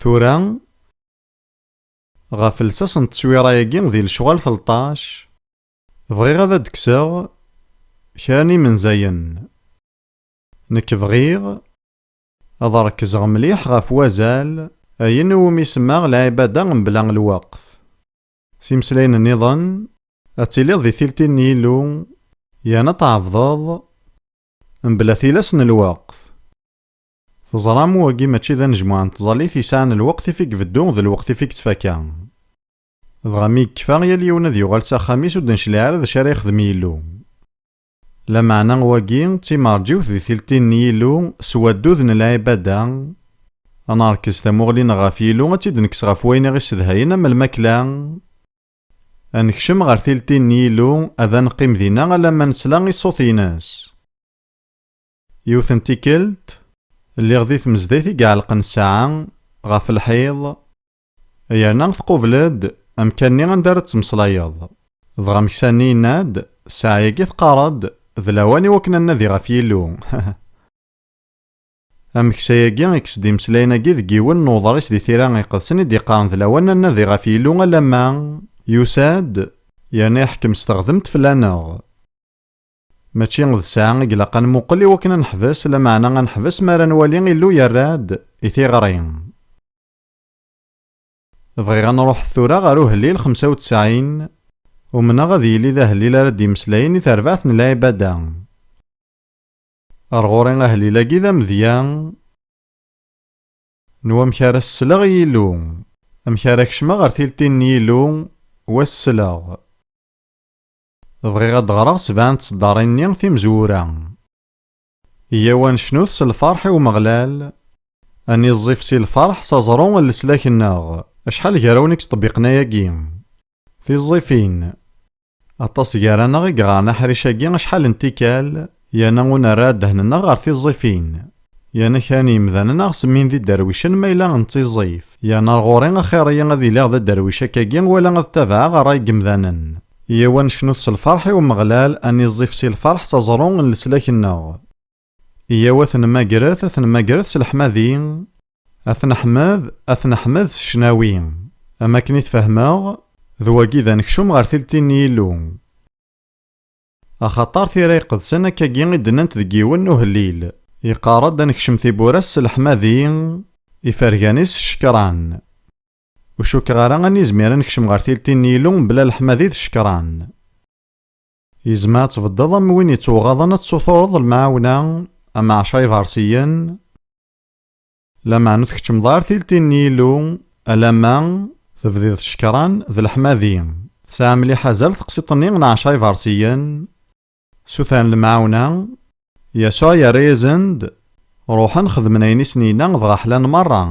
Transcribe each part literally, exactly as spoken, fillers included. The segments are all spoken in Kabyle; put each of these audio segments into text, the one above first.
Tura, ɣef lsas n tteswira-agi di lecɣal tleṭṭac, bɣiɣ ad d-kkseɣ kra n imenzayen. Nekk bɣiɣ ad rekzɣ mliḥ ɣef wazal, ayen iwumi semmaɣ lɛibada mebla lweqt. S imeslayen nniḍen, ad tiliḍ di tilti n Yillu, yerna ad tɛebdeḍ mebla tilas n lweqt. Teẓram, wagi mačči d anejmuɛ n tẓallit yesɛan lweqt i f-, i ibeddu d lweqt i f-, i yettfaka. Dɣa mi yekfa, yal yiwen ad yuɣal s axxam-is, ur d-necliɛ ara d acu ara yexdem Yillu. Lameɛna wagi d timerǧiwt di tiltin n Yillu s waddud n lɛibada. Ad nerkez tamuɣli-nneɣ ɣef Yillu, ad tt-id-nekkes ɣef wayen i ɣ-issedhayen am lmakla. Ad nekcem ɣer tiltin n Yillu, ad neqqim dinna alamma nesla i ṣṣut-ines. Yiwet n tikkelt, lliɣ di tmezdayt i iɛelqen ssaɛa ɣef lḥiḍ, yerna tqubel-d amkan-nni anda ara d-temmeslayeḍ. Dɣa ameksa-nni yenna-d, ssaɛa-agi teqqar-d, d lawan i wakken ad nadi ɣef Yillu. Ameksa-agi ikkes-d imeslayen-agi deg yiwen n uḍris di Tira Iqedsen i d-iqqaren d lawan ad nadi ɣef Yillu alamma yusa-d, yerna iḥkem s teɣdemt fell-aneɣ. Mačči d ssaɛa i ilaq ad nmuqel i wakken ad neḥbes, lameɛna ad neḥbes mi ara nwali Illu yerra-d i tiɣri. Bɣiɣ ad nruḥ tura ɣer uhellil xemsa u tesɛin, umneɣ ad yili d ahellil ara d-imeslayen i terbaɛt n lɛibada. Ar ɣur-i ahellil-agi d amedya n wamek ara sleɣ i Yillu, amek ara kecmeɣ ɣer tiltin n Yillu, wa sleɣ. Bɣiɣ ad d-ɣreɣ sebɛa n tseddarin-nni timezwura. Iyyaw ad necnut s lferḥ i Umeɣlal, ad niẓẓif si lferḥ s aẓru n leslak-nneɣ. Acḥal gar-awen i yettṭebbiqen ayagi? Tiẓẓifin. Aṭas gar-aneɣ i yeɣran aḥric-agi acḥal n tikkal, yerna ur nerra ddehn-nneɣ ɣer tiẓẓifin. Yerna kra n yemdanen a ɣ-semmin d iderwicen ma yella nettiẓẓif. Yerna ar ɣur-i axir-iyi ad iliɣ d aderwic akkagi wala ad ttabaɛeɣ ṛṛay n yemdanen. Iyyaw ad necnut s lferḥ i Umeɣlal, ad niẓẓif si lferḥ s aẓru n leslak-nneɣ. Iyyaw ad t-nemmagret, ad t-nemmagret s leḥmadi, ad t-neḥmed, ad t-neḥmed s ccnawi. Am akken i tfehmeɣ, d wagi d anekcum ɣer tiltin n Yillu. Axaṭer Tira Iqedsen akkagi i d-nnant deg yiwen n uhellil, yeqqar-d ad nekcem tiwwura-s s leḥmadi, ifergan-is s ccekran. Ur cukkeɣ ara ad nizmir ad nekcem ɣer tiltin n Yillu mebla leḥmadi d ccekran. Yezmer ad tbeddeḍ am win yettwaɣaḍen ad tessutureḍ lemɛawna, am ɛecra ibersiyen, lameɛna ur tkeččmeḍ ara tiltin n Yillu, alamma tebdiḍ ccekran d leḥmadi. Tesɛa mliḥ azal teqsiṭ-nni n ɛecra ibersiyen, sutren lemɛawna, Yasuɛ yerra-yasen-d, ruḥen xedmen ayen i sen-yenna dɣa ḥlan merra.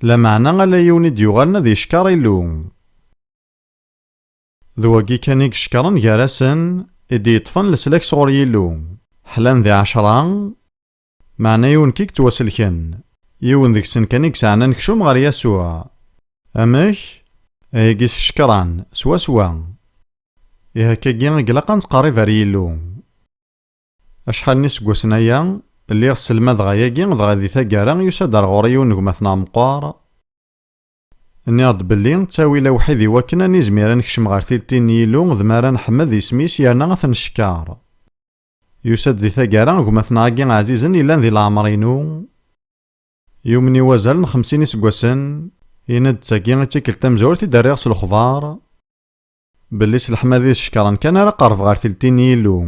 Lameɛna ala yiwen i d-yuɣalen ad yeckeṛ Illu. D wagi kan i icekkren gar-asen, i d-yeṭṭfen leslak sɣur Yillu. Ḥlan di ɛecra, meɛna yiwen kan i yettwaselken. Yiwen deg-sen kan i yesɛan anekcum ɣer Yasuɛ. Amek? Ayagi s ccekran, swaswa. Ihi akkagi i ilaq ad nettqerrib ar Yillu. Acḥal n yiseggasen aya, lliɣ sselmadeɣ ayagi, dɣa di taggara yusa-d ar ɣur-i yiwen n gma-tneɣ meqqer. Nniɣ-d belli ttawil awḥid i wakken ad nizmir ad nekcem ɣer tiltin n Yillu d mi ara neḥmed isem-is yerna ad t-neckeṛ. Yusa-d di taggara gma-tneɣ-agi ɛzizen yellan di leɛmer-inu. Yumen i wazal n xemsin iseggasen, yenna-d d tagi i d tikkelt tamezwarut i d-rriɣ s lexbar, belli s leḥmadi d ccekran kan ara qerrbeɣ ɣer tiltin n Yillu.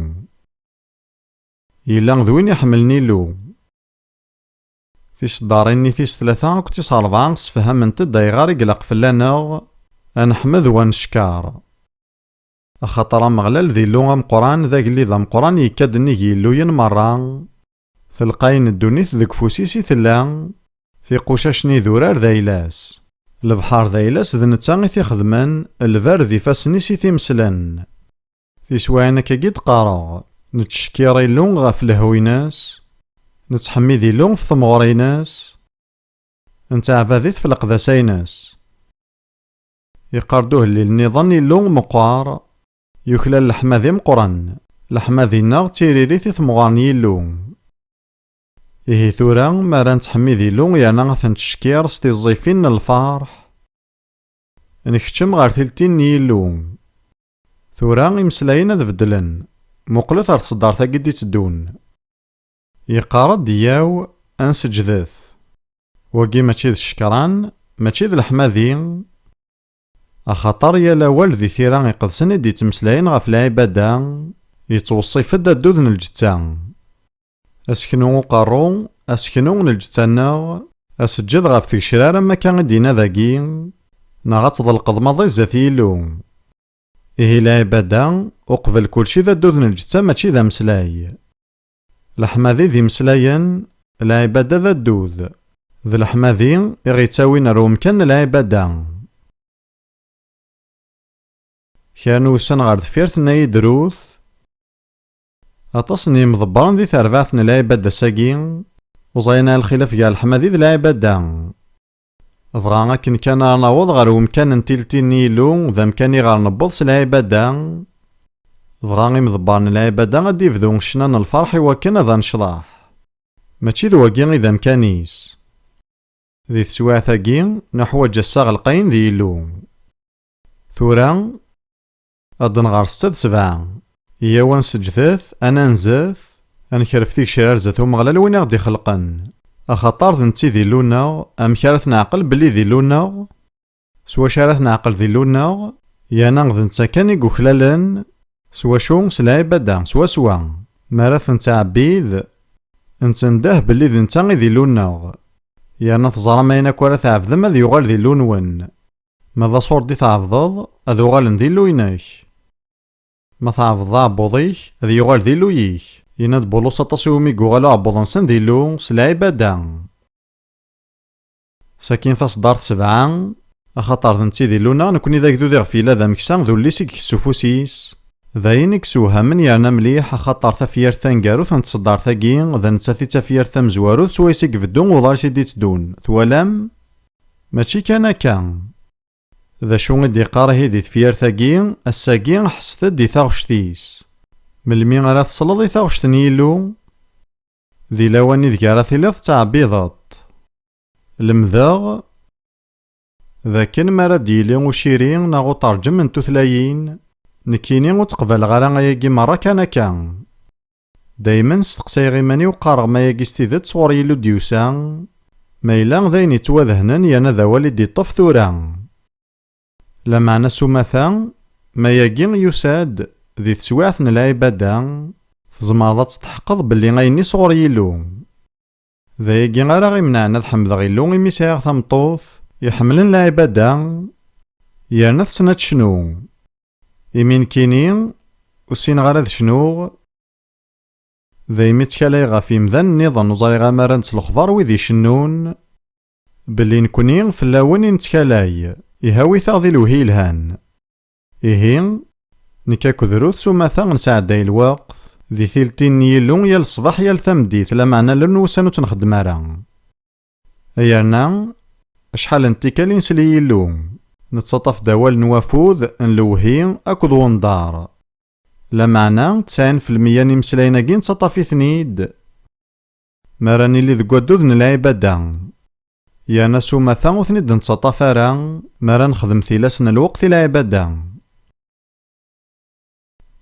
Yella d win iḥemmlen Illu. Tiseddarin-nni tis tlata akked tis rebɛa ssefhament-d ayɣer i ilaq fell-aneɣ ad neḥmed u ad neckeṛ. Axaṭer Ameɣlal d Illu ameqqran, d agellid ameqqran, yekka-d nnig yilluyen merra. Telqay n ddunit deg ufus-is i tella, tiqucac n idurar d ayla-s. Lebḥer d ayla-s d netta i t-ixedmen, lberr d ifassen-is i t-imeslen. Tiswiɛin akkagi d-qqareɣ, nettcekkir Illu ɣef lehhu-ines, nettḥemmid Illu ɣef temɣer-ines, nettɛabad-it f leqdasa-ines. Yeqqar-d uhellil nniḍen Illu meqqer, yuklal leḥmadi meqqren, leḥmadi-nneɣ d tiririt i temɣer n Yillu. Ihi tura, mi ara nettḥemmid Illu yerna ad t-nettcekkir s tiẓẓifin n lferḥ, nekcem ɣer tiltin n Yillu. Tura imeslayen ad beddlen. Muqlet ar tseddart-agi d-itteddun. Yeqqar-d, yyaw, ad nseǧǧdet. Wagi mačči d ccekran, mačči d leḥmadi, axaṭer yal awal di tira iqedsen i d-yettmeslayen ɣef lɛibada, yettweṣṣif-d addud n lǧetta. Aseknu uqerru, aseknu n lǧetta-nneɣ, aseǧǧed ɣef tgecrar am akka i d-yenna dagi, neɣ ad tḍelqeḍ maḍi zdat Yillu. Ihi lɛibada, uqbel kulci d addud n lǧetta mačči d ameslay. Leḥmadi d imeslayen, lɛibada d addud. D leḥmadi i ɣ-yettawin ar umkan n lɛibada. Kra n wussan ɣer deffir tenna-yi-d Ruth, aṭas n yimḍebbren di terbaɛt n lɛibada-agi, ur ẓrin ara lxilaf gar leḥmadi d lɛibada. Dɣa akken kan ara naweḍ ɣer umkan n tiltin n Yillu, d amkan i ɣer newweḍ s lɛibada, dɣa imḍebbren n lɛibada ad d-ibdu ccna n lferḥ i wakken ad necḍeḥ. Mačči d wagi i d amkan-is. Di teswiɛt-agi, nuḥwaǧ assaɣ lqayen d Yillu. Tura, ad d-nɣer setta d sebɛa. Yyaw ad nseǧdet, ad nanzet, ad nekref tigecrar zdat Umeɣlal win i ɣ-d-ixelqen. Axaṭer d netta i d Illu-nneɣ, amek ara t-neɛqel belli d Illu-nneɣ? S wacu ara t-neɛqel d Illu-nneɣ? Yerna d netta kan i yuklalen, s wacu? S lɛibada, swaswa. Mi ara t-nettɛebbid, nettendeh belli d netta i d Illu-nneɣ. Yerna teẓram ayen akk ara tɛebdem ad yuɣal d Illu-nwen. Ma d aṣurdi tɛebdeḍ, ad uɣalen d Illu-inek. Ma tɛebdeḍ aɛebbuḍ-ik, ad yuɣal d Illu-yik. Yenna-d Bulus aṭas iwumi yuɣal uɛebbuḍ-nsen d Illu s lɛibada. Sakin taṣeddart sebɛa, axaṭer d netta i d Illu-nneɣ, nekni d agdud iɣef yella d ameksa, d ullis i ikess s ufus-is. D ayen i yessewhamen yerna mliḥ, axaṭer tafyirt taneggarut n tṣeddart-agi, d nettat i d tafyirt tamezwarut swayes i ibeddu uḍar-is i d-itteddun. Twalam? Mačči kan akka. D acu i d-iqqar ihi di tefyirt-agi? Ass-agi, ḥesset-d i taɣect-is. Melmi ara tesleḍ i taɣect n Yillu? Di lawan ideg ara tiliḍ tettɛebbideḍ-t. Lemdeɣ d akken mi ara d-yili uciri neɣ uterǧem n tutlayin, nekkini ur ttqebaleɣ ara ayagi merra kan akka. Daymen steqsayeɣ iman-iw, qqareɣ ma ayagi s tidet sɣur Yillu d-yusa, ma yella d ayen yettwadehnen yerna d awal i d-iṭṭef tura. Lameɛna s umata, ma ayagi yusa-d di teswiɛt n lɛibada, tzemreḍ ad testeḥqeḍ belli ayen-nni sɣur Yillu. D ayagi ara ɣ-imneɛen ad ḥemdeɣ Illu imi sɛiɣ tameṭṭut iḥemmlen lɛibada, yerna tessen ad tecnu. Imi nekkini ur ssineɣ ara ad cnuɣ, daymi ttkalayeɣ ɣef yimdanen nniḍen, ur ẓriɣ amar ad nettlexbar wid icennun belli nekkni fell-awen i nettkalay, ihawit-aɣ di lewhi yelhan. Ihi, nekk akked Ruth s umata nesɛedday lweqt di tiltin n Yillu yal ṣṣbeḥ yal tameddit, lameɛna llan wussan ur tt-nxeddem ara. Yerna, acḥal n tikkal i nsel i Yillu, nettaṭṭaf-d awal n wafud, n lewhi akked wenḍar. Lameɛna, tesɛin filmeyya n imeslayen-agi nettaṭṭaf-iten-id mi ara nili deg waddud n lɛibada. Yerna s umata ur ten-id-nettaṭṭaf ara mi ara nexdem tilas n lweqt i lɛibada.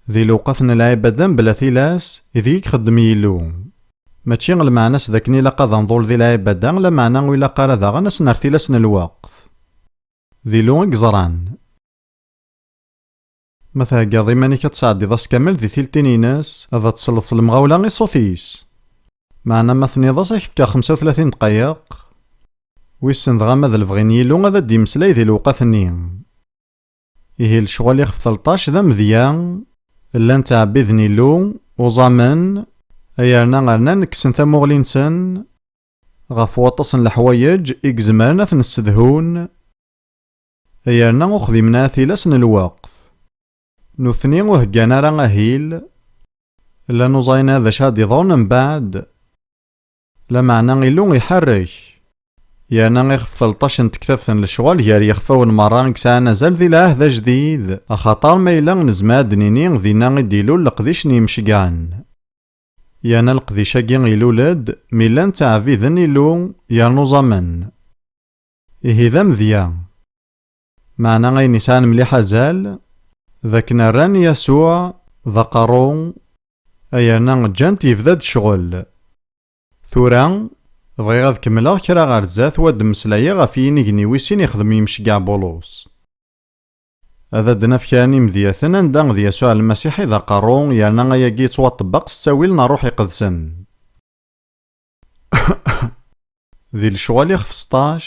Di lewqat n lɛibada mebla tilas, ideg i ixeddem Yillu. Mačči lmeɛna-s d akken ilaq ad nḍul di lɛibada, lameɛna ur ilaq ara daɣen ad s-nerr tilas n lweqt. D Illu i yeẓran. Ma theggaḍ iman-ik ad tesɛeddiḍ ass kamel di tiltin-ines, ad tesleḍ s lemɣawla i ṣṣut-is. Meɛna ma tenniḍ-as ad k-fkeɣ xemsa u tlatin dqayeq, wissen dɣa ma d lebɣi n Yillu ad d-yemmeslay di lewqat-nni. Ihi lecɣal ixef telṭac d amedya, llan ttɛebbiden Illu, uẓamen, ay yerna rnan kksen tamuɣli-nsen ɣef waṭas n leḥwayeǧ i izemren ad ten-ssedhun, ay yerna ur xdimen ara tilas n lweqt. Nutni ur heggan ara ahil, llan ur ẓrin ara d acu ad d-iḍrun mbeɛd. Lameɛna Illu iḥerrek, yerna ixef telṭac n tektabt n lecɣal gar yixfawen merra i yesɛan azal di lɛahd ajdid, axaṭer ma yella nezmer ad d-nini dinna i d-ilul leqdic n yimceggɛen. Yerna leqdic-agi ilul-d mi llan ttɛebbiden Illu yernu ẓamen. Ihi d amedya. Meɛna ayen yesɛan mliḥ azal, d akken rran Yasuɛ d aqerru, yerna ǧǧan-t yebda-d ccɣel. Tura, bɣiɣ ad kemmleɣ kra ɣer zdat, wa d-mmeslayeɣ ɣef yinigni wis sin ixdem yimceggeɛ Bulus. Ad d-naf kra n imedyaten anda d Yasuɛ Lmasiḥ i d aqerru, yerna ayagi yettwaṭebbeq s ttawil n Ṛṛuḥ Iqedsen. Di lecɣal ixef seṭṭac,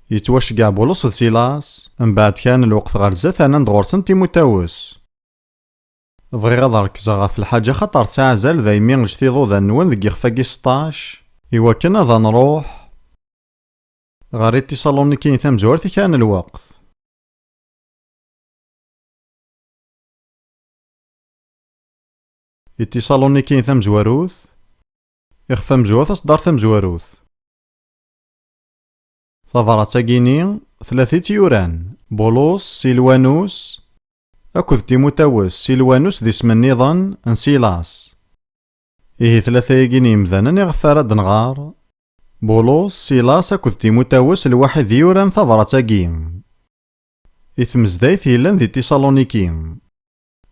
yettwaceggeɛ Bulus d Silas, mbeɛd kra n lweqt ɣer zdat rnan-d ɣur-sen Timutawes. Bɣiɣ ad rekzeɣ ɣef lḥaǧa axaṭer tesɛa azal daymi ǧǧet iḍudan-nwen deg yixef-agi seṭṭac, iwakken ad nruḥ ɣer Itiṣalunikiyen tamezwarut i kra n lweqt. Itiṣalunikiyen tamezwarut, ixef amezwaru, taṣeddart tamezwarut. Tabrat-agi-ni, tlata i tt-yuran, Bulus, Silwanus, akked Timutawes. Silwanus d isem nniḍen n Silas. Ihi tlata-agi n yimdanen iɣef ara d-nɣer, Bulus, Silas akked Timutawes, lwaḥid i yuran tabrat-agi i tmezdayt yellan di Tiṣaluniki.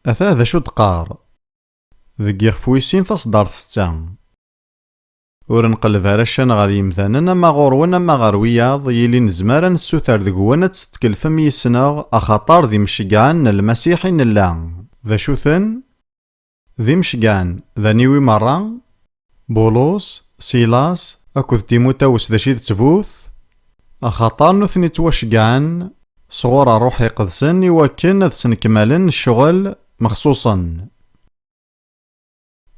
Ata d acu d-qqar deg yixef wis sin taṣeddart setta: Ur nqelleb ara ccan ɣer yimdanen, ama ɣur-wen ama ɣer wiyaḍ, yili nezmer ad nessuter deg-wen ad tetkelfem yis-neɣ, axaṭer d imceggɛen n Lmasiḥ i nella. D acu-ten? D imceggɛen d aniwi merra? Bulus, Silas akked Timutawes d acu i d ttbut? Axaṭer nutni ttwaceggɛen sɣur Ṛṛuḥ Iqedsen iwakken ad snenkmalen ccɣel mexṣuṣen.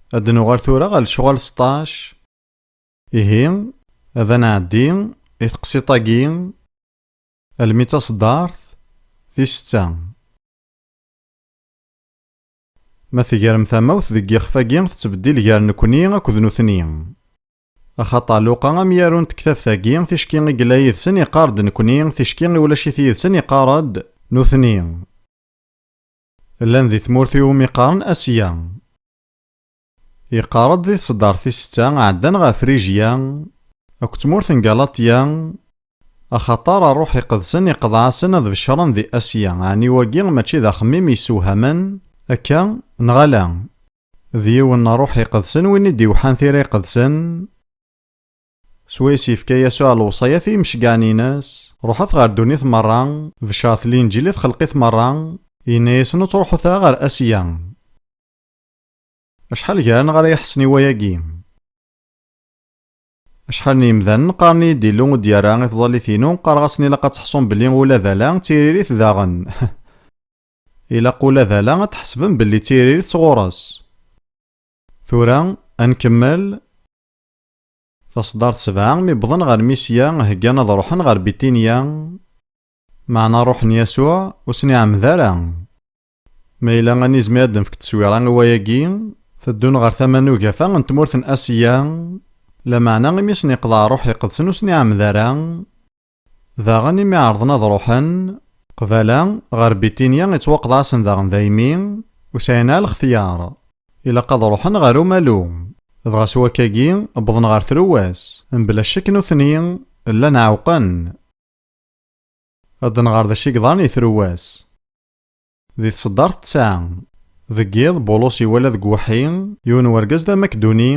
Ad nuɣal tura ɣer lecɣal seṭṭac. Ihi, ad nɛeddi i teqsiṭ-agi, almi d taṣeddart tis setta. Ma tegrem tamawt deg yixef-agi, tettbeddil gar nekni akked nutni. Axaṭer Luqa, amyaru n tektabt-agi, ticki i yella yid-sen iqqar-d nekni, ticki i ulac-it yid-sen iqqar-d nutni. Llan di tmurt iwumi qqaren Asya. Yeqqar-d di tṣeddart tis setta, ɛeddan ɣer Frijya akked tmurt n Galatya, axaṭer Ṛṛuḥ Iqedsen iqḍeɛ-asen ad beccren di Asya, ɛni wagi mačči d axemmim yessewhamen akka, neɣ ala? D yiwen n Ṛṛuḥ Iqedsen win i d-iwḥan Tira Iqedsen, swayes yefka Yasuɛ lewṣayat i yimceggɛen-ines: Ruḥet ɣer ddunit merra, beccret Linǧil i txelqit merra, yenna-yasen: Ur ttruḥut ara ɣer Asya. Acḥal gar-aneɣ ara iḥessen i wayagi? Acḥal n yemdanen qqaren-iyi-d: Illu ur d-yerra i tẓallit-inu, qqareɣ-asen: Ilaq ad teḥṣum belli ula d ala d tiririt daɣen. Ilaq ula d ala ad tḥesbem belli d tiririt sɣur-s. Tura, ad nkemmel. Taṣeddart sebɛa, mi wwḍen ɣer Misya, heggan ad ruḥen ɣer Bitinya, meɛna ṛṛuḥ n Yasuɛ ur sen-iɛemmed ara. Ma yella ad nizmir ad d-nefk tteswira i wayagi, teddun ɣer tama n ugafa n tmurt n Asya, lameɛna imi sen-iqḍeɛ Ṛṛuḥ Iqedsen ur sen-iɛemmed ara. Daɣen, imi ɛerḍen ad ruḥen, qbala, ɣer Bitinya ittwaqḍeɛ-asen daɣen daymi, ur sɛin ara lextyar. Ilaq ad ruḥen ɣer umalu. Dɣa s wakagi, wwḍen ɣer Truwas. Mebla ccek nutni, llan ɛewqen. Ad nɣer d acu i yeḍran i Truwas. Di tṣeddart tesɛa, deg yiḍ, Bulus iwala deg uweḥḥi yiwen wergaz d Amakduni,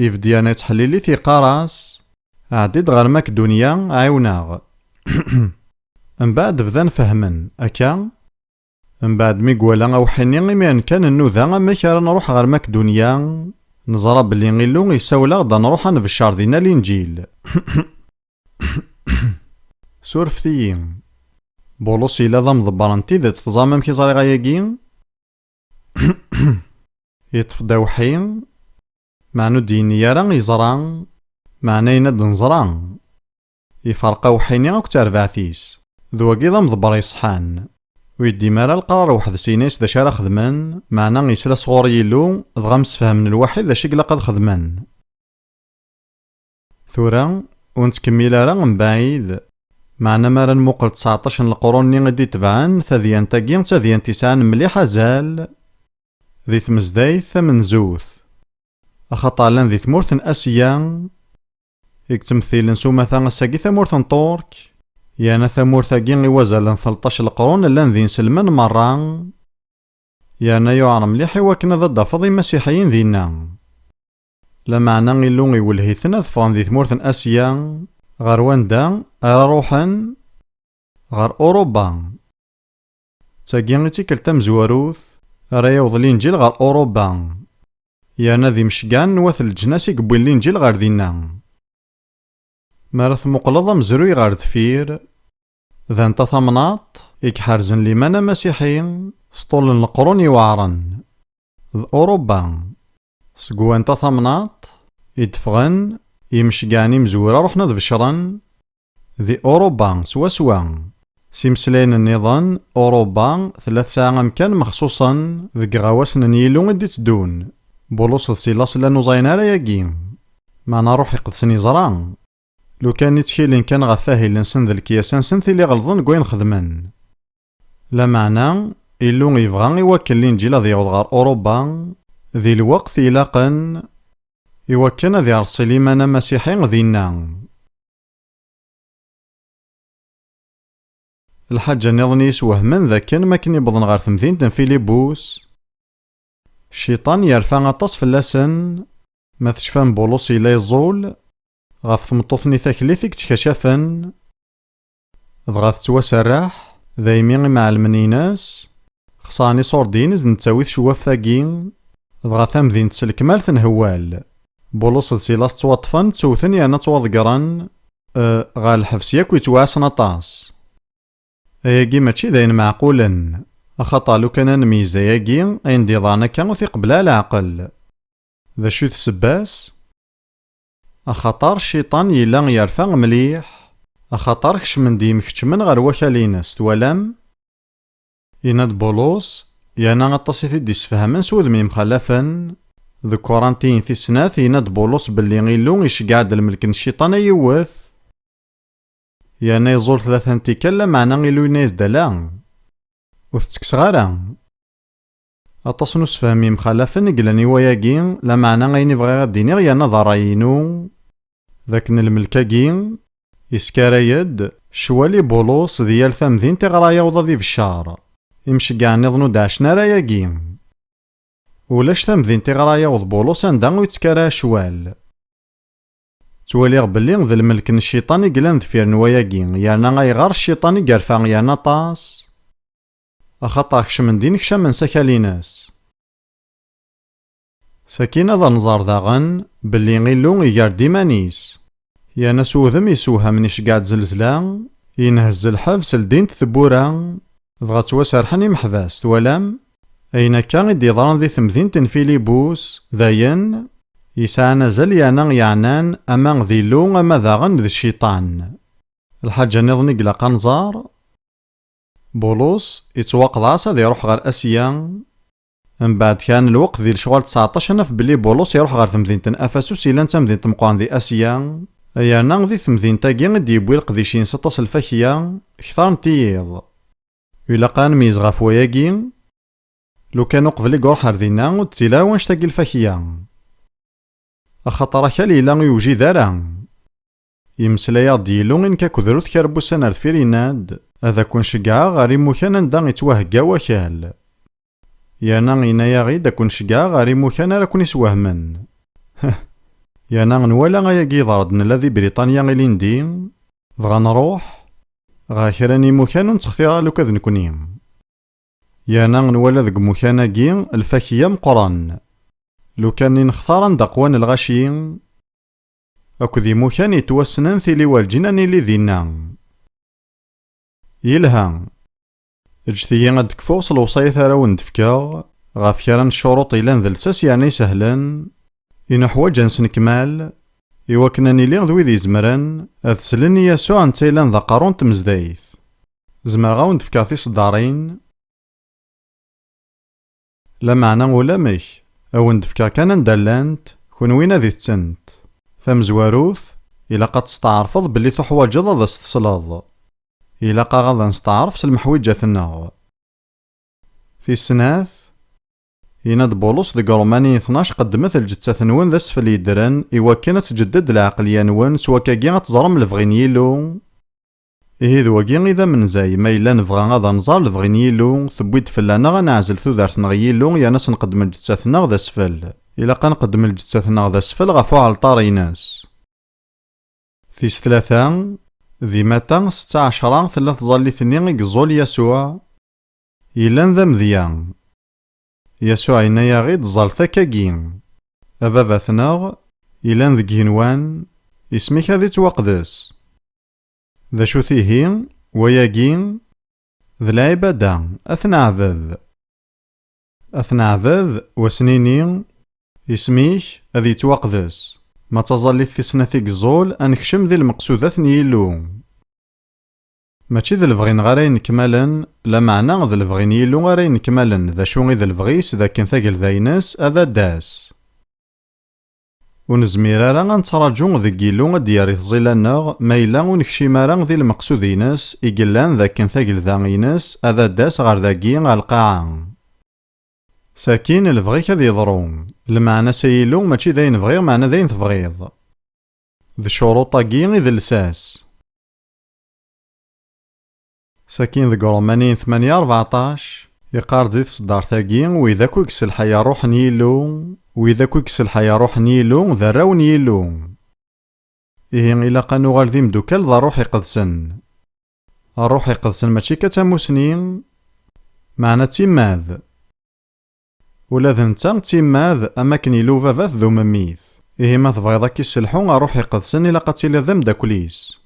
ibedd yerna yettḥellil-it, yeqqar-as: Ɛeddi-d ɣer Makdunya, ɛiwen-aɣ. Mbeɛd bdan fehmen, akka. Mbeɛd mi iwala aweḥḥi-nni, imiren kan nnuda amek ara nruḥ ɣer Makdunya, neẓra belli Illu yessawel-aɣ-d ad nruḥ ad nbeccer dinna Linǧil. Surfet-iyi. Bulus yella d amḍebber n tidet, teẓram amek i ẓriɣ ayagi? Yeṭṭef-d aweḥḥi, meɛna ur d-yenni ara yeẓra, meɛna yenna-d neẓra. Iferq aweḥḥi-nni akk d terbaɛt-is. D wagi i d amḍebber yeṣḥan. Ur yeddim ara leqrar weḥd-s, yenna-yas d acu ara xedmen, meɛna yesla sɣur Yillu, dɣa msefhamen lwaḥid d acu i ilaq ad xedmen. Tura, ur nettkemmil ara mebɛid, meɛna mi ara nmuqel tseɛṭac n leqrun-nni i d-itebɛen, tadyant-agi d tadyant yesɛan mliḥ azal di tmezdayt tamenzut. Axaṭer llan di tmurt n Asya, i yettmethilen s umata ass-agi tamurt n Ṭurk, yerna tamurt-agi i wazal n tleṭṭac leqrun llan d inselmen merra, yerna yuɛer mliḥ i wakken ad d-tafeḍ imasiḥiyen dinna. Lameɛna Illu iwelleh-iten ad ffɣen di tmurt n Asya, ɣer wanda ara ruḥen? Ɣer Uruba. D tagi i d tikkelt tamezwarut ara yaweḍ Linǧil ɣer Uruba, yerna d imceggɛen n wat leǧnas i yewwin Linǧil ɣer dinna. Mi ara tmuqleḍ amezruy ɣer deffir, d anta tamnaḍt i iḥerzen liman amasiḥi s ṭul n leqrun iweɛren? D Uruba. Seg wanta tamnaḍt i d-ffɣen yimceggɛen imezwura ruḥen ad becren? Di Uruba swaswa. S imeslayen nniḍen, Uruba tella tesɛa amkan mexṣuṣen deg iɣawasen n Yillu i d-itteddun. Bulus d Silas llan ur ẓayen ara ayagi. Meɛna Ṛṛuḥ Iqedsen yeẓra. Lukan i ttkilen kan ɣef ahil-nsen d lekyasa-nsen tili ɣelḍen deg wayen xedmen. Lameɛna, Illu yebɣa i wakken Linǧil ad yaweḍ ɣer Uruba di lweqt ilaqen, i wakken ad ireṣṣi liman amasiḥi dinna. Lḥaǧa nniḍen i yeswehmen d akken, mi akken i wwḍen ɣer temdint n Filibus, Cciṭan yerfa aṭas fell-asen, ma tecfam Bulus yella yeẓẓul ɣef tmeṭṭut-nni taklit i yettkacafen, dɣa tettwaserreḥ, daymi imɛelmen-ines xeṣren iṣurdiyen i s-d-nettawi tcewwaft-agi, dɣa tamdint s lekmal tenhewwal. Bulus d Silas ttwaṭṭfen, ttewten yerna ttwaḍeggren, eh, ɣer lḥebs yakk yettwaɛasen aṭas. Ayagi mačči d ayen meɛqulen, axaṭer lukan ad nmeyyez ayagi, ayen d-iḍran akka ur t-iqebbel ara leɛqel. D acu i d ssebba-s? Axaṭer Cciṭan yella yerfa mliḥ, axaṭer kecmen-d yimkeččmen ɣer wakal-ines, twalam? Yenna-d Bulus, yerna aṭas i t-id-issefhamen s wudem yemxalafen, deg Kurantiyen tis snat yenna-d Bulus belli Illu iceggeɛ-d lmelk n Cciṭan ay yiwet, yerna yeẓẓul tlata n tikkal, lameɛna Illu yenna-yas-d ala. Ur t-ttekkseɣ ara. Aṭas n usefhem yemxalafen i yellan i wayagi, lameɛna ayen i bɣiɣ ad d-iniɣ yerna d ṛṛay-inu, d akken lmelk-agi, yeskara-d, ccwal i Bulus di yal tamdint iɣer ara yaweḍ ad ibeccer. Imceggɛen nniḍen ur d-ɛacen ara ayagi. Ulac tamdint iɣer ara yaweḍ Bulus anda ur yettkara ccwal. Ttwaliɣ belli d lmelk n Cciṭan i yellan deffir n wayagi, yerna ayɣer Cciṭan i yerfa yerna aṭas? Axaṭer kecmen-d inekcamen s akal-ines. Sakin ad nẓer daɣen belli Illu iger-d iman-is, yerna s wudem yessewhamen iceggeɛ-d zelzla, yenhezz lḥebs, ldint tewwura, dɣa ttwaserḥen imeḥbas, twalam? Ayen akka i d-yeḍran di temdint n Filibus, d ayen yesɛan azal yerna yeɛnan ama d Illu ama daɣen d Cciṭan. Lḥaǧa nniḍen i ilaq ad nẓer, Bulus yettwaqḍeɛ-as ad iruḥ ɣer Asya. Mbeɛd kra n lweqt di lecɣal tseɛṭac ad naf belli Bulus iruḥ ɣer temdint n Afasus yellan d tamdint meqqren di Asya, yerna di temdint-agi i d-yewwi leqdic-ines aṭas n lfakya, kter n tiyiḍ. Ilaq ad nmeyyez ɣef wayagi, lukan uqbel i iruḥ ar dinna ur d-ttili ara wanect-agi lfakya. Axaṭer akal yella ur yewjid ara. Yemmeslay-aɣ-d Yillu i nekk akked Rut kra n wussan ar deffir, yenna-d, ad ken-ceggɛeɣ ɣer imukan anda yettwahegga wakal. Yerna yenna-yaɣ-id ad ken-ceggɛeɣ ɣer imukan ara ken-iswehmen. Heh. Yerna nwala ayagi yeḍra-d nella di Briṭanya ilindi, dɣa nruḥ ɣer kra n imukan ur nettxtir ara lukan d nekni. Yerna nwala deg imukan-agi lfakya meqqren. Lukan i nextar anda qwan lɣaci, akked imukan yettwassnen tili werǧin ad nili dinna. Yelha. Ǧǧet-iyi ad d-kfuɣ s lewṣayat ara wen-d-fkeɣ, ɣef kra n ccuruṭ yellan d lsas yerna isehlen, i nuḥwaǧ ad nesnekmal, i wakken ad nili d wid izemren ad slen i Yasuɛ netta yellan d aqerru n tmezdayt. Zemreɣ ad wen-d-fkeɣ tiseddarin? Lameɛna ulamek, ad wen-d-fkeɣ kan anda llant, kunwi ad ittent. Tamezwarut, ilaq ad testeɛrfeḍ belli tuḥwaǧeḍ ad as-tesleḍ. Ilaq-aɣ ad nesteɛref s lemḥwiǧat-nneɣ. Tis snat, Yenna-d Bulus deg Ṛumani tnac: "Qeddmet lǧettat-nwen d asfel yeddren, iwakken ad tǧedded lɛeqliya-nwen, s wakkagi ad teẓrem lebɣi n Yillu." Ihi d wagi i d amenzay, ma yella nebɣa ad nẓer lebɣi n Yillu, tewwi-d fell-aneɣ ad neɛzel tudert-nneɣ i Yillu, yerna ad s-nqeddem lǧettat-nneɣ d asfel. Ilaq ad nqeddem lǧettat-nneɣ d asfel ɣef uɛalṭar-ines. Tis tlata, di Mata setta ɛecra, tella tẓallit-nni i yeẓẓul Yasuɛ, yellan d amedya. Yasuɛ yenna-yaɣ-id: "Ẓẓallet akkagi, a Baba-tneɣ, yellan deg igenwan, isem-ik ad ittwaqdes." D acu-t ihi wayagi? D lɛibada, ad t-neɛbed. Ad t-neɛbed, u ad s-nini: "Isem-ik ad yettwaqdes." Ma d taẓallit tis snat i yeẓẓul, ad nekcem di lmeqsudat n Yillu. Mačči d lebɣi-nneɣ ara yenekmalen, lameɛna d lebɣi n Yillu ara yenekmalen. D acu i d lebɣi-s? D akken tagelda-ines ad d-tas. Ur nezmir ara ad nettraǧu deg Yillu ad d-yerr i tẓilla-nneɣ, ma yella ur nekcim ara di lmeqsud-ines i yellan d akken tagelda-ines ad d-tas ɣer dagi, ɣer lqaɛa. Sakin, lebɣi-k ad yeḍru. Lmeɛna-s, ay Illu, mačči d ayen bɣiɣ, meɛna d ayen tebɣiḍ. D ccuruṭ-agi i d lsas. Sakin deg Ṛumaniyen tmanya rbeɛṭac, yeqqar-d di tseddart-agi: "Wid akk i yesselḥay Ṛṛuḥ n Yillu, wid akk i yesselḥay Ṛṛuḥ n Yillu, d arraw n Yillu." Ihi ilaq ad nuɣal d imdukkal d Ṛṛuḥ Iqedsen. Ṛṛuḥ Iqedsen mačči kan d tamusni, meɛna d timmad. Ula d netta d timmad, am akken Yillu Baba-t d umemmit. Ihi ma tebɣiḍ ad k-isselḥu Ṛṛuḥ Iqedsen, ilaq ad tiliḍ d ameddakel-is.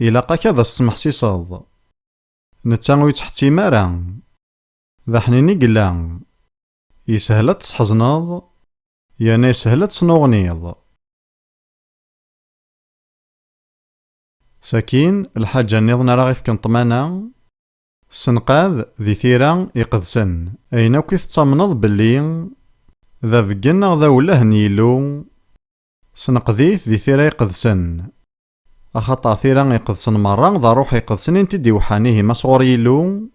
Ilaq-ak ad as-tesmeḥsiseḍ. Netta ur yettḥettim ara. D aḥnin i yella. Yeshel ad t-tesḥezneḍ, yerna yeshel ad t-tesnuɣniḍ. Sakin, lḥaǧa nniḍen ara ɣ-ifken ṭṭmana, ssenqad di tira iqedsen ayen akk i tettamneḍ belli d abeggen neɣ d awelleh n Yillu, sneqd-it di tira iqedsen. Axaṭer tira iqedsen merra d Ṛṛuḥ Iqedsen i n-t-id-iweḥḥan, ihi ma sɣur Yillu,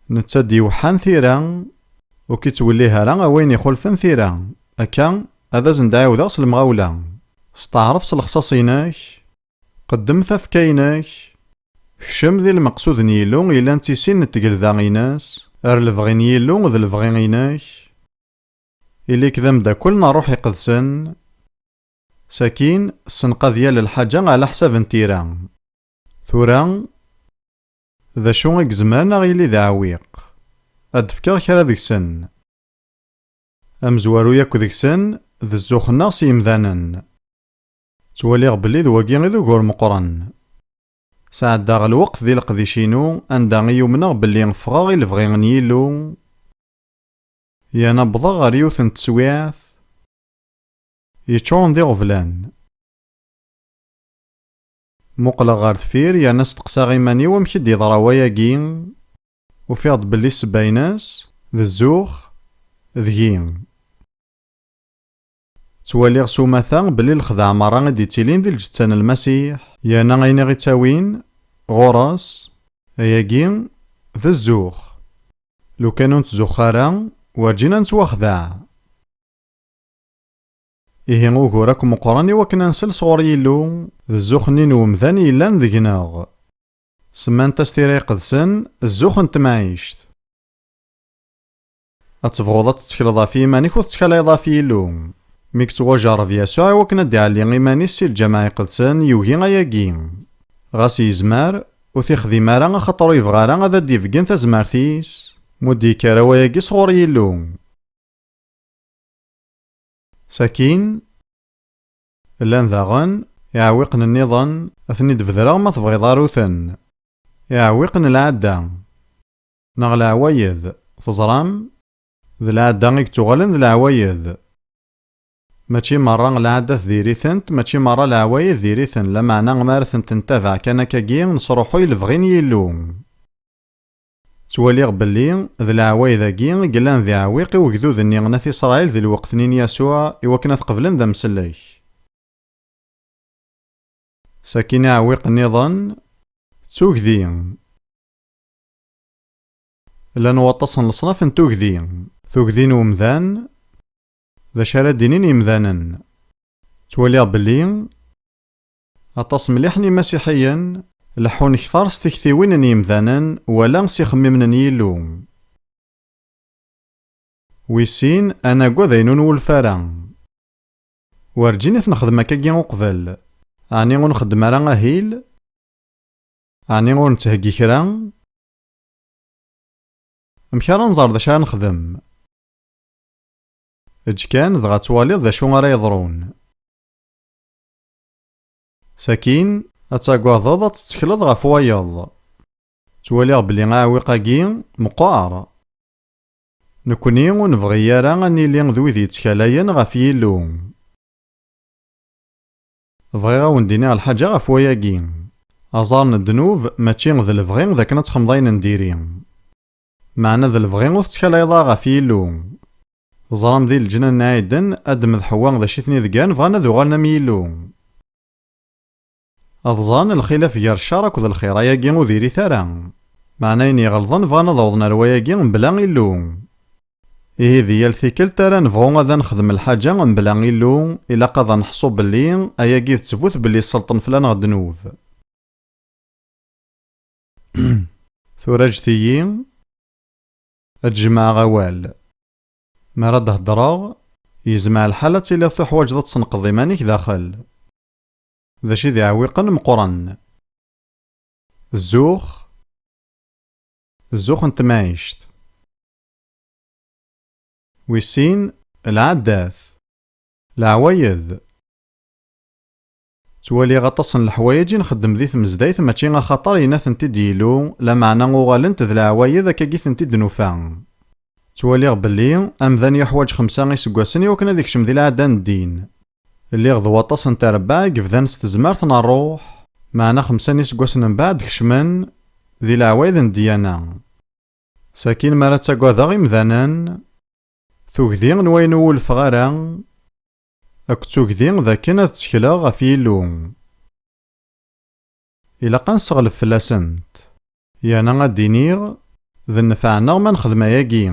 netta d-iweḥḥan tira, ur k-ittwellih ara a wayen ixulfen tira. Akka, ad asen-d-ɛiwdeɣ s lemɣawla. Steɛṛef s lexṣaṣ-inek, qeddem tafekka-inek, kcem di lmeqsud n Yillu yellan d tisin n tgelda-ines, ar lebɣi n Yillu d lebɣi-inek. Ili-k d ameddakel n Ṛṛuḥ Iqedsen. Sakin, ssenqad yal lḥaǧa ɛla ḥsab n tira. Tura, d acu i izemren a ɣ-yili d aɛewwiq? Ad d-fkeɣ kra deg-sen. Amezwaru yakk deg-sen, d zzux-nneɣ s yemdanen. Ttwaliɣ belli d wagi i d ugur meqqren. Sɛeddaɣ lweqt di leqdic-inu, anda i yumneɣ belli ffɣeɣ i lebɣi n Yillu, yerna wwḍeɣ ɣer yiwet n teswiɛt yeččuren d iɣeblan. Muqleɣ ɣer deffir yerna steqsaɣ iman-iw amek i d-yeḍra wayagi. Ufiɣ-d belli ssebba-ines d zzux deg-i. Ttwaliɣ s umata belli lexdeɛ merra i d-ittilin di lǧetta n Lmasiḥ, yerna ayen i ɣ-ittawin ɣur-s, ayagi d zzux. Lukan ur nettzuxxu ara, werǧin ad nettwaxdeɛ. Ihi ugur akk meqqren i wakken ad nsel sɣur Yillu, d zzux-nni n umdan yellan deg-neɣ. Semmant-as tira iqedsen, zzux n temɛict. Ad tebɣuḍ ad tettekleḍ ɣef yiman-ik ur tettkalayeḍ ɣef Yillu. Mi yettwajerreb Yasuɛ i wakken ad d-iɛelli iman-is si lǧameɛ iqedsen, yugi ayagi. Ɣas yezmer, ur t-ixdim ara axaṭer ur yebɣi ara ad d-ibeggen tazmert-is, ma ur d-yekker ara wayagi sɣur Yillu. Sakin, llan daɣen iɛewwiqen nniḍen, ad ten-id-bedreɣ ma tebɣiḍ arut-ten. Iɛewwiqen n lɛadda neɣ leɛwayed, teẓram, d lɛadda i yettuɣalen d leɛwayed. Mačči merra lɛaddat diri-tent, mačči merra leɛwayed diri-ten, lameɛna mi ara tent-ntabaɛ kan akkagi, nesruḥuy lebɣi n Yillu. Ttwaliɣ belli d leɛwayed-agi i yellan d iɛewwiq i ugdud-nni n At Isṛayil di lweqt-nni n Yasuɛ i wakken ad qeblen d amsellek. Sakin iɛewwiq nniḍen, d tugdi. Llan waṭas n leṣnaf n tugdi. Tugdi n umdan, d acu ara d-inin yimdanen? Ttwaliɣ belli aṭas mliḥ n yimasiḥiyen leḥḥun ktar s tiktiwin n yimdanen wala s ixemmimen n Yillu. Wis sin, ad nagad ayen ur nwulef ara. Werǧin i t-nexdem akkagi uqbel. Ɛni ur nxeddem ara ahil? Ɛni ur nettheggi kra? Amek ara nẓer d acu ara nexdem? Eǧǧ kan, dɣa twaliḍ d acu ara yeḍrun. Sakin, ad tagadeḍ ad tettekleḍ ɣef wayeḍ. Ttwaliɣ belli aɛewwiq-agi meqqer. Nekni ur nebɣi ara ad nili d wid yettkalayen ɣef Yillu. Bɣiɣ ad wen-d-iniɣ lḥaǧa ɣef wayagi. Aẓar n ddnub mačči d lebɣi d akken ad txedmeḍ ayen n diri. Meɛna d lebɣi ur tettkalayeḍ ara ɣef Yillu. Teẓram di leǧnan n Ɛiden, Adem d Ḥewwa d acu i ten-iḍeggren, bɣan ad uɣalen am Yillu. Ad ẓan lxilaf gar ccer akked lxir, ayagi ur diri-t ara. Meɛna ayen iɣelḍen bɣan ad awḍen ar wayagi mebla Illu. Ihi di yal tikkelt ara nebɣu ad nexdem lḥaǧa mebla Illu, ilaq ad neḥṣu belli ayagi d ttbut belli sselṭen fell-aneɣ ddnub. Tura ǧǧet-iyi ad jemɛeɣ awal. Mi ara d-heddreɣ, yezmeɛ lḥal ad tiliḍ tuḥwaǧeḍ ad tessenqeḍ iman-ik daxel. D acu i d iɛewwiqen meqqren? Zzux, zzux n temɛict. Wis sin, lɛaddat, leɛwayed. Ttwaliɣ aṭas n leḥwayeǧ i nxeddem di tmezdayt mačči axaṭer yenna-tent-id Yillu, lameɛna uɣalent d leɛwayed akkagi i tent-id-nufa. Ttwaliɣ belli amdan yuḥwaǧ xemsa iseggasen i wakken ad ikcem di lɛadda n ddin. Lliɣ d waṭas n trebbaɛ i yebdan s tezmert n ṛṛuḥ, meɛna xemsa n iseggasen mbeɛd kecmen di leɛwayed n ddyana. Sakin mi ara ttagadeɣ imdanen, tugdi n wayen ur wulfeɣ ara, akked tugdi d akken ad ttekleɣ ɣef Yillu. Ilaq ad nesseɣlef fell-asent. Yerna ad d-iniɣ, d nnfeɛ-nneɣ ma nexdem ayagi.